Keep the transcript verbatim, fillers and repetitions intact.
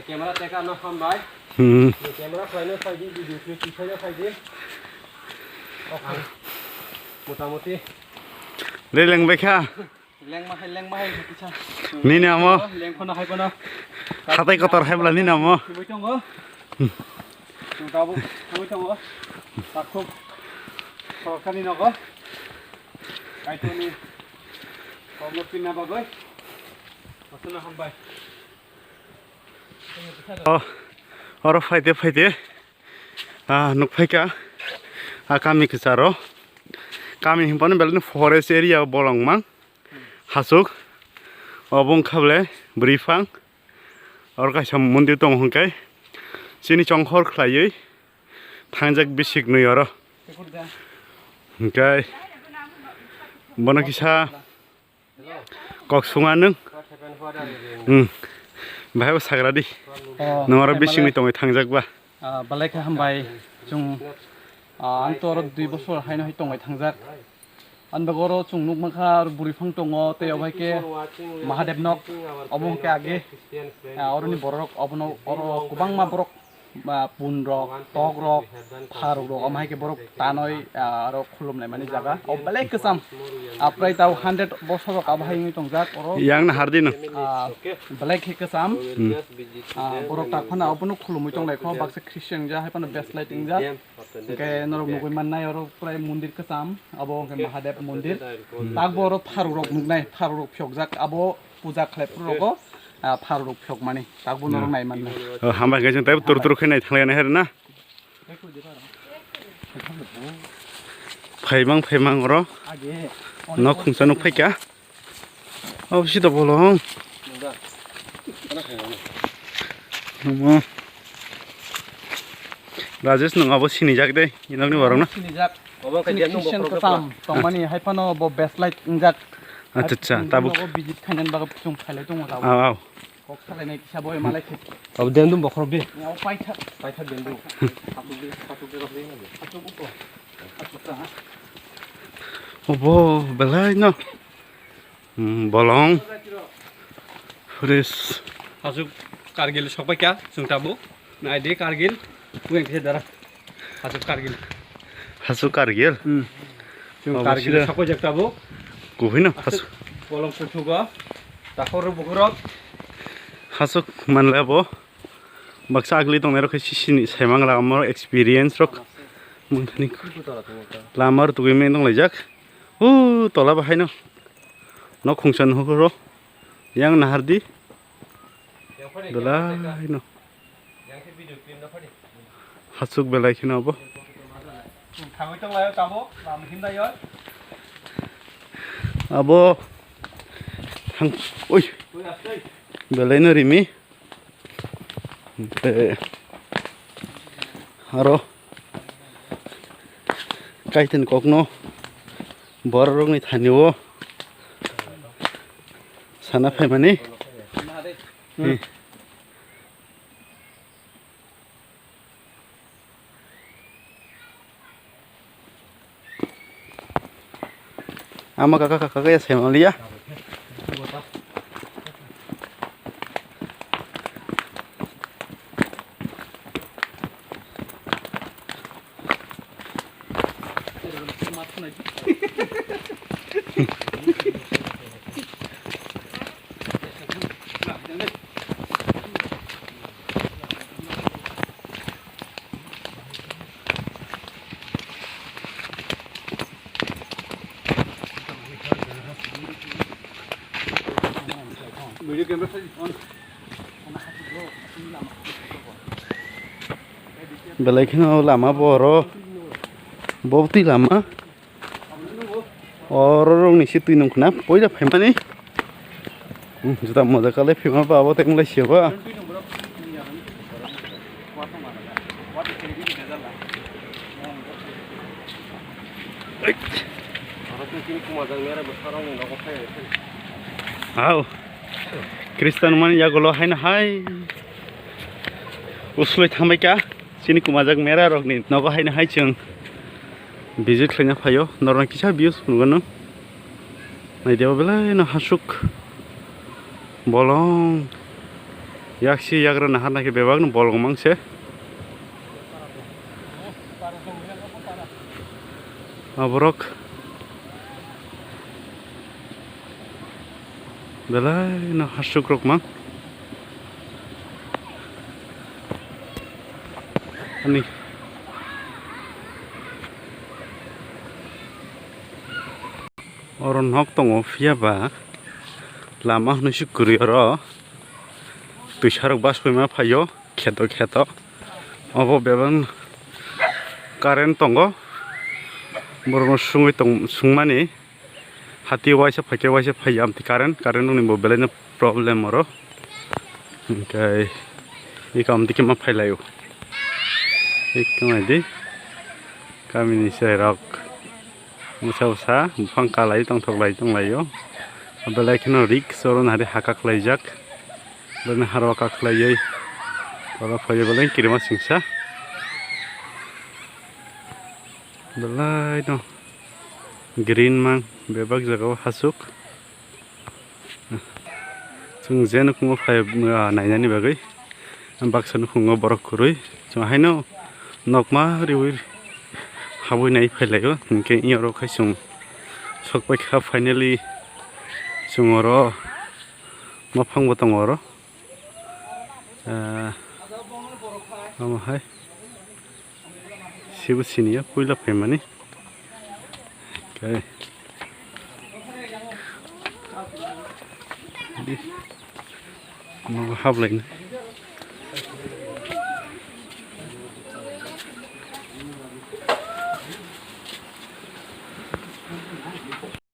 Camera teka no hambai. Hmm. Camera khlaino phaidi, video clip khlaino phaidi. Okay. Motamuti. Leleng baikha. Lengma hai, lengma hai, kisa. Nini amo. Lengphano hai phano. Hatai kotor hai bwla nini amo. Sibui tongo. Chwng tabuk thangwi tongo. Takhuk sorkarni nogo. Kaitorni kokno pinna bagwi. Aswkno hambai. Oh, oro phaide phaide. Ah, nukphaikha. Ah, kami kwcharo. Kami hinphano belai forest area bolongmang. Hasuk, obo wngkha bwle bwrwi phang. Oro kaisa mondir tongo hwnkhe chini chongkhor khlaiwi thangjak bisik nwi oro. Hwnkhe bono kisa kok sunga nwng. Hmm. Bahai bo sagra di. Oh, nwng oro bisik nwi tongwi thangjak ba. Ah, belai khe hambai chwng, ah, ang to oro dui bosor haino hai tongbai thangjak. Ani bagwi oro chwng nukmankha oro bwrwi phang tongo tei obo hai khe Mahadev nok, obo hwnkhe age, ah, oroni borok rok obono oro kwbangma borok, ah, pun rok, tok rok, pharuk rok omo hai khe borok tanwi, ah, oro khulumnai mani jaga. O belai kwcham, ah, prai tao hundred bosor rok abo hai wngwi tongjak oro. Yang na hardi no. Ah, belai khe kwcham. Hmm. Ah, borok tak phano abono khulumwi tonglaikho, baksa Christian ja hai phano best light wngjak. Hwnkhe norok nugwi mannai oro prai mondir kwcham, abo hwnkhe Mahadev mondir. Hmm. Takbo oro pharuk rok nuknai, pharuk rok phiyokjak, abo puja khlai phuru rogo, ah, pharuk rok phiyokmani, takbo norok nai mannai. Oh, hambai hwnkhe chwng taibo turu turu khe nai thanglai nai hai rwna. Phaimang phaimang oro nok khungsa nukphaikha. Obo sida bolong. Omo. Rajesh nwng abo sinijak de, inokni borokno. Sinijak. Obo khe Christian kwcham tongmani hai phano bo best light wngjak. Acha, acha, tabuk. Abo visit khainani bagwi chwng phailai tongo tabuk. Aw, aw. Kok salainai kisa bo malai khe. Abo dendum bokhorok de. Paithak. Paithak dendum. Khatuk de, khatuk de rok de. Khatuk uko. Khatuk ta. Obo belai no. Hmm, bolong. Fresh. Aswk Kargil sokpai kha, chwng tabuk. Nai de Kargil. Bueng khe dara. Aswk Kargil. Aswk Kargil? Hmm. Chwng Kargil sokpai jak tabuk. Kuphino aswk. Bolong kuthugo. Takhor bukhurok. Aswk manle abo. Baksa agli tongnai rok khe sisini saimang lama experience rok. Mungthani lama rok tugui meng tonglaijak. O tola bahaino nok khungsa nuhukgo ro. Yang nahardi. Belai no. Hasuk belai kheno abo. Abo thang, oi. Belai no rimi. Tei aro kaitor kokno bororokni thani o sana phaimani. Hmm. Ama kaka kaka ya sema liya. Belai kheno lama bo oro, bo twi lama. Oro rok ni si twi nung khna poila phaimani. Hmm, juda moja kalai phima ba abo teng lai sia ba. Hao. Kristan mani yagulo haino hai. Usloi thambai ka. Chini kumajak mera rokni nogo haino hai chwng visit khlaina phaio. Norokno kisa views phunukgano. Naidi o belai no hasuk bolong. Yaksi yagra naharnai khe bebakno bolong mangse. Aborok belaino hasukrok mang. Ani oro nok tongo, phiya ba lama hwnwi se kwrwi oro. Twisarok bus phaima phaio kheto kheto. Obo bebak current tongo. Borokno sungwi tong, sungmani. Hati waisa phaikhe waisa phaiya amtwi current, current rokni bo belaino problem oro. Hwnkhe eko amtwi khe ma phailaio. Eko naidi kamini chwrairok bwsa bwsa buphang kalai tongthok lai tonglaio. Belai kheno risk oro nahari ha kaklaijak. Belai harwa kaklaiwi tola phaio belai kirima singsa. Belai no green mang bebak jagao hasuk. Chwng je nukhungo phai, ah, nainani bagwi baksa nukhungo borok kwrwi. Chwng haino nokma riwi habwi nai phailaio. Hinkhe oro khai chwng sokpai kha finally chwng oro. Buphang bo tongo oro. Ah, omo hai. Sibo siniya puila phaimani. Khe nogo hablai.